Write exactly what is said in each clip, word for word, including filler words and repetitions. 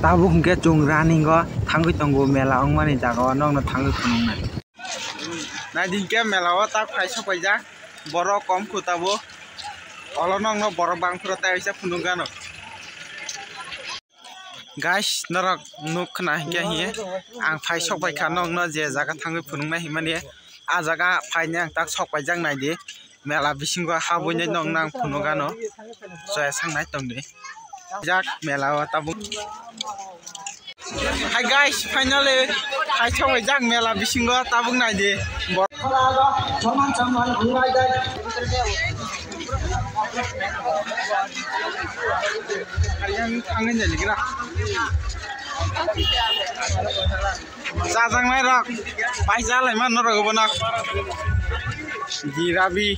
Tabuk hwnkhe chwng running o thangwi tongo, mela wngmani jaga o nokno thangwi phunuknai. Naidi hwnkhe mela o tak phai sok paijak, borok kom kho tabuk. Olo nokno borok bangphuru tai waisa phunukgano. Guys, norok nuk khna hinkhe hiye ang phai sok pai kha nokno je jaga thangwi phunuknai hinmani. A jaga phainai ang tak sok paijak naidi. Mela bisingo habwi nai nokno ang phunukgano. Soya sangnai tongdi. Jak mela o tabuk. Hi guys, finally phai sok paijak mela bisingo tabuk naidi. Bor- Yang thangwi nai ligra. Chajaknai rok pai chalai man norok bono. Jirabi.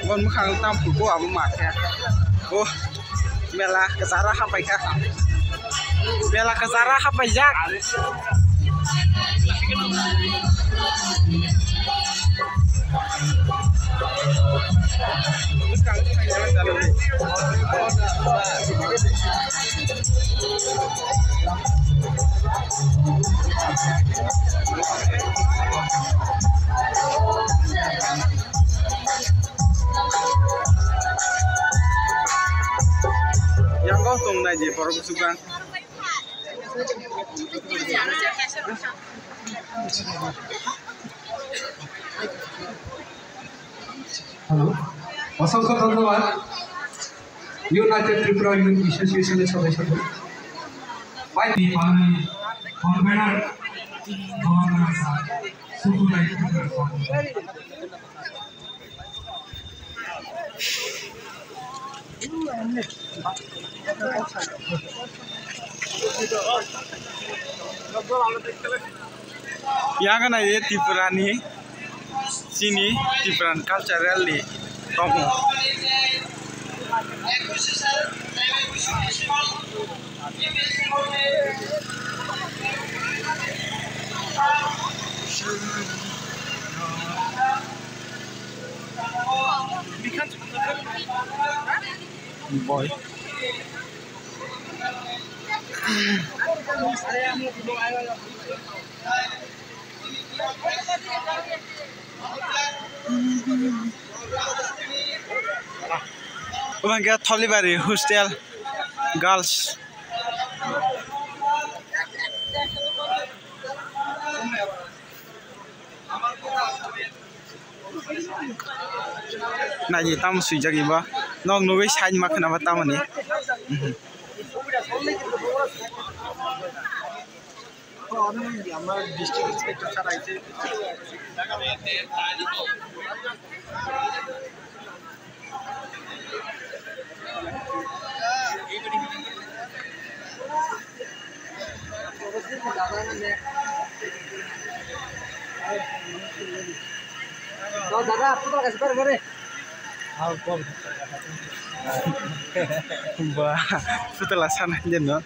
Bon mwkhang tam phuko abo ma khe. O mela kwcharo hapai kha. Mela kwcharo hapai jak. Yang kau tong nai je borok bwswk bang. Hello, অসংখ্য ধন্যবাদ united Tripura youth অ্যাসোসিয়েশনের সদস্যদের। ভাই, মাননীয় convener, governor sir, Sukul Roy Tripura convener. Yang nai ye Tripura ni chini Tripura cultural ni tongmo. Boy. Omo hwnkhe Tholibari hostel girls. Naidi tamo swijak iba. Nok nugwi side ma khwnaba tamoni. Mhm. Ba, putla sana jeno.